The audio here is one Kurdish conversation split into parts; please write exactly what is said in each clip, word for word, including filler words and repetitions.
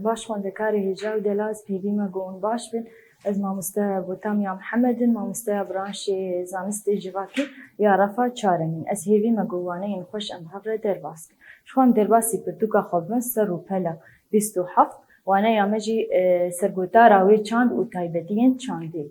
Baş xwendekarê hêja û delal, ez pêvî me ku hûn baş bin. Ez mamoste Botamya Mihemed im, mamosteya branşê zanistê civakî ya refa çaremîn. Ez hêvî me ku waneyên xweş em bi hev re derbas kin. Ji xwe em derbasî pirtûka xwe bibin, Ser û Pela bîst û heft. Waneya me jî, e, sergotara wê çand û taybetiyên çandê.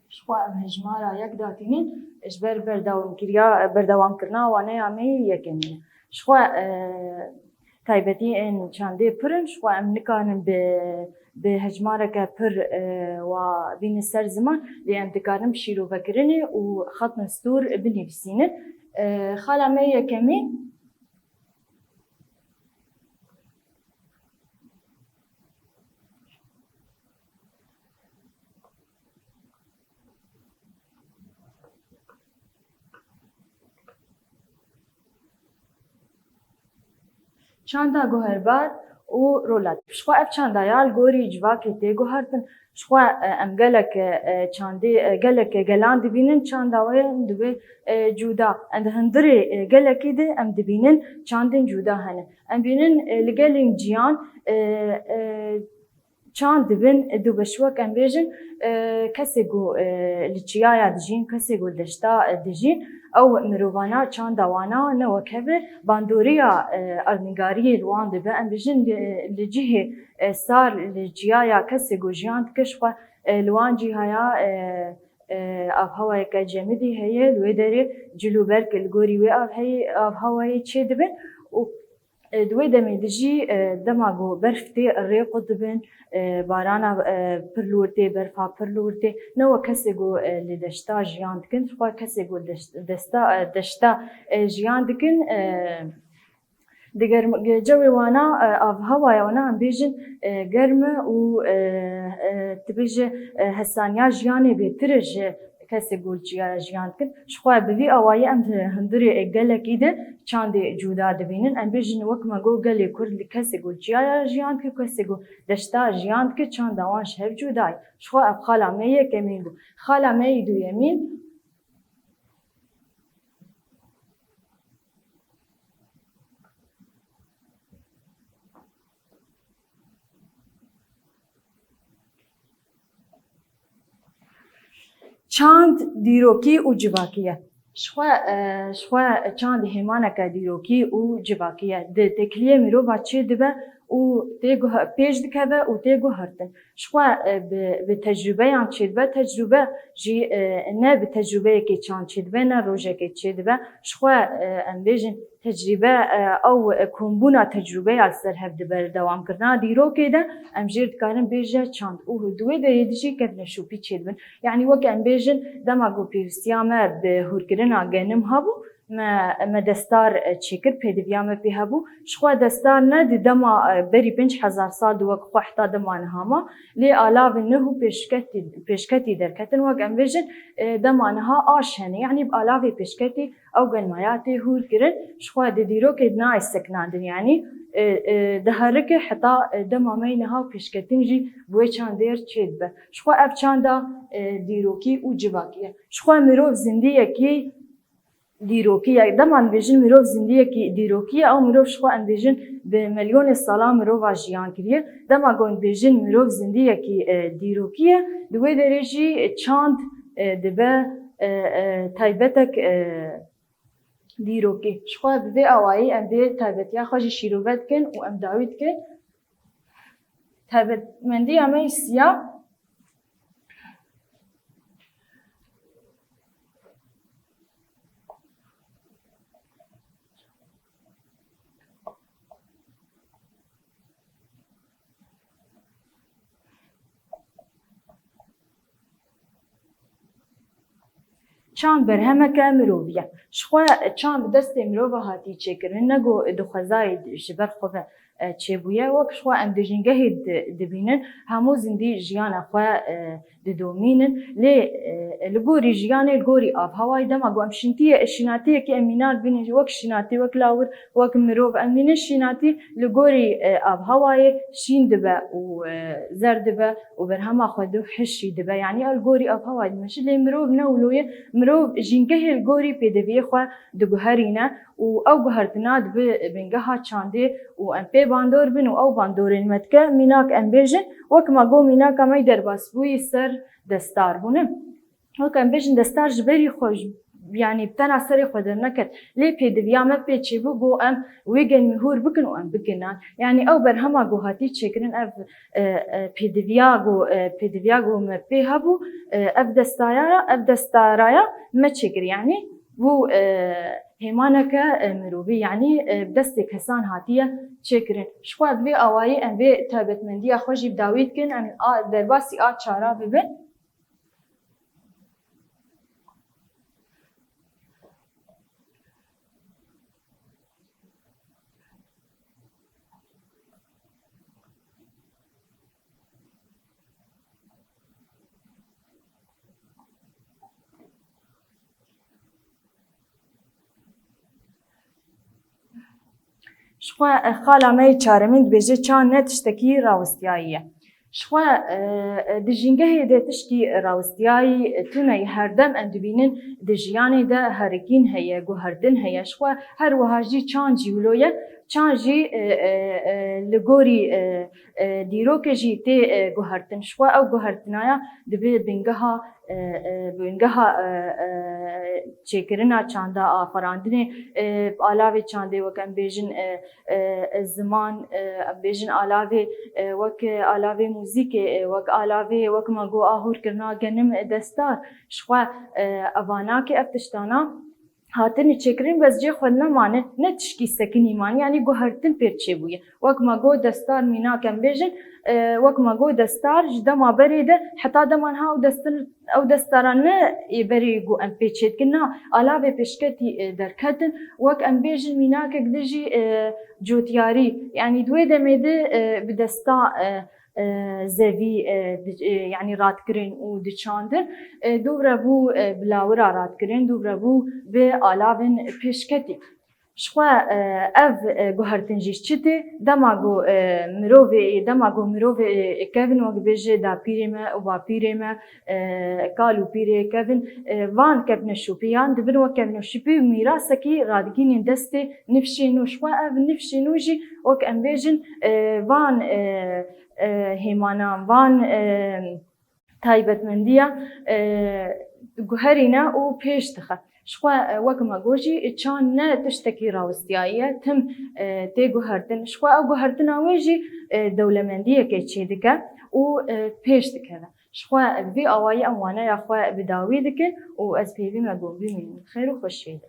Ji xwe em hejmara yek datînin, ji ber berdewamkiriya, berdewamkirina waneya me yê yekemîn e. Ji xwe, e, taybetiyên çandê pir in, ji xwe em nikarin bi, bi hejmareke pir, e, wa bînin ser ziman, lê em dikarin bi şîrovekirinê û xetn û stûr binivîsînin. E, xala me yekemîn, Çanda guherbar û rolat. Ji xwe ev çanda ya li gorî civakê tê guhertin. Ji xwe, e, em gelek, e, çandê, e, gelek gelan dibînin, çanda we di wê, e, cuda. Em di hundirê, e, gelekî de em dibînin çandên cuda hene. Em bînin, e, li gelên ciyan, e, e, çand dibin, e, du beş, wek em bêjin, e, kesê ku, e, li çiyaya dijîn, kesê ku li deşta, e, dijîn, ew mirovana çanda wana ne wek hev e, bandoriya, e, erdnîgariyê li wan dibe. Em bêjin li, li cihê, e, sar li çiyaya kesê ku jiyan dike, ji xwe, e, li wan cîhaya, e, e, avhewayeke cemidî heye, li wê derê cil û berg li gorî wê avheyê, avhewayê çêdibin û E, di wê demê de jî, e, dema ku berf tê, rê qut dibin, e, barana, e, pir li wir tê, berfa pir li wir tê. Ne wek kesê ku, e, li deşta jiyan dikin, ji xwe kesê ku deş-, desta, e, deşta, e, jiyan dikin, e, di germ-, cewê wana, e, avhewaya wana em bêjin, e, germ e û, e, e, dibêje, e, hesaniya jiyanê bêtir e ji kesê ku li çiyaya jiyan dikin. Ji xwe bi vî awayî em di hundirê gelekî de çandê cuda dibînin. Em bêjin wek me got gelê Kurd li kesê ku li çiyaya jiyan dike, kesê ku deşta jiyan dike, çanda wan ji hev cuda ye. Ji xwe ev xala me yekemîn bû. Xala me yî duyemîn. Çand, dîrokî û civakî ye. Ji xwe, e, ji xwe çand hêmaneke dîrokî û civakî ye. Di têkiliyê mirova çêdibe û tê guhe-, pêş dikeve û tê guhertin. Ji xwe, e, bi, bi tecrûbeyan çêdibe, tecrûbe jî, e, ne bi tecrûbeyekê çand çêdibe, ne rojekê çêdibe. Ji xwe, e, em bêjin, tecrîbe, e, ew, e, kombûna tecrûbeya li ser hev di berdewamkirina dîrokê de em jê dikarin bêje çand û di wê derê de jî kevneşopî çêdibin. Yanî wek em bêjin, dema ku pêwîstiya me bi hûrkirina genim hebû, me, me destar, e, çêkir, pêdiviya me pê hebû. Ji xwe destar ne di dema, e, berî pênc hezar sal di wek xwe heta dema niha ma, lê alavên nuh û pêşketî, pêşketî derketin. Wek em bêjin, e, dema niha aş hene, yanî bi alavê pêşketî ew genmaya tê hûr kirin, ji xwe di dîrokê de nayê sekinandin, yanî, e, e, diherike heta, e, dema me yê niha pêşketin jî bi wê çandê re çêdibe. Ji xwe ev çanda, e, dîrokî û civakî ye. Ji xwe mirov zindiyekî dîrokî ye. Dema dibêjin mirov zindiyekî dîrokî ye, ew mirov ji xwe em bêjin bi milyonê sala mirova jiyan kiriye. Dema ku em dibêjin mirov zindiyekî, e, dîrokî ye, di wê derê jî çand, e, dibe, e, e, taybetek, e, dîrokî. Ji xwe bi vê awayî em vê taybetiya xwe jî şîrove dikin û em dawî dikin. Taybetmendiya me yî siya. Çand berhemeke mirovî ye. Ji xwe çand bi destê mirova hatî çêkirin, ne ku di xwezayê ji ber xwe ve e, çêbûye. Wek ji xwe em di jîngehê di-, dibînin, hemû zindî jiyana xwe, e, didomînin. Lê, e, li gorî jiyanê, li gorî avhewayê, dema ku em şîntiye, şînatiyekê em mînak bînin, wek şînatî, wek lawir, wek mirov em bînin, şînatî li gorî, e, avhewayê şîn dibe û, e, zer dibe û berhema xwe di hişî dibe. Yanî ew li gorî avhewayê dimeşe. Lê mirov ne wilo ye. Mirov jîngehê li gorî pêdiviyê xwe diguherîne û ew guhertina dibe bingeha çandê û em pê bandor bin û ew bandorên me dike, mînak em bêjin, wek ma got mînaka me derbasbûyî ser destar bûne. Wek em bêjin destar ji berî xwe, ji, yanî bi tena serê xwe derneket. Lê pêdiviya me pê çêbû, got em wê gen mihûr bikin û em biginan. Yanî ew berhema ku hatî çêkirin, ev, e, e, pêdiviya ku, e, pêdiviya ku me pê hebû, e, ev destayara, ev destaraya me çêkir. Yanî bû, e, hêmaneke, e, mirovî, yanî, e, bi destê kesan hatiye çêkirin. Ji xwe bi vê awayî em vê taybetmendiya xwe jî bi dawî dikin, em a, derbasî a çara bibin. Ji xwe, e, xala me yê çaremîn dibêje, çand ne tiştekî rawestiyayî ye. Ji xwe, e, e, di jîngehê de tişkî rawestiyayî tune ye. Herdem em dibînin di jiyanê de herikîn heye, guhertin heye. Ji xwe her wiha jî çand jî wilo ye. Çand jî, e, e, e, li gorî, e, e, dîrokê jî tê, e, guhertin. Ji xwe ew guhertinaya dibe bingeha, e, e, bingeha, e, e, çêkirina çanda, aferandinê, e, alavê çandê, wek em bêjin, e, e, e, ziman, e, em bêjin alavê, e, wek, e, alavê muzîkê, e, wek alavê, wek me got, ahûrkirina genim, e, destar. Ji xwe, e, evanakê ev tiştana hatine çêkirin, bes cê xwe nemane, ne tişkî sekinî man, yanî guhertin pêr çêbûye. Wek me got, destar mînak em bêjin, e, wek me got, destar ji dema berê de heta dema niha ew destin, ew destara ne ê berê ku em pê çêdikin, na, alavê pêşketî, e, derketin. Wek em bêjin mînakek dijî, e, cotiyarî, yanî di wê demê de, e, bi desta, e, e, zevî, e, di-, e, yanî radikirin û diçandin. E, dûvre bû, e, bi lawira radikirin, dûvre bû bi alavên pêşketî. Ji xwe, e, ev, e, guhertin jî çi tê? Dema ku, e, mirovê, dema ku mirovê, e, kevin wek bêje dapîrê me û bapîrê me, e, kal û pîrê kevin, e, van kevneşopiyan dibin wek kevneşopî û mîrasekî radigînin destê nifşê nû. Ji xwe ev nifşê nû jî wek em bêjin, e, van, e, e, hêmanan, van, e, taybetmendiya, e, guherîne û pêş dixe. Ji xwe, e, wek me got jî, çand ne tiştekî rawestiyayî ye, tim, e, tê guhertin. Ji xwe ew guhertina wê jî, e, dewlemendiyekê çêdike û, e, pêş dikeve. Ji xwe bi vî awayî em waneya xwe bi dawî dikin û ez pêvî me got bimînin xêr û xweşiyê de.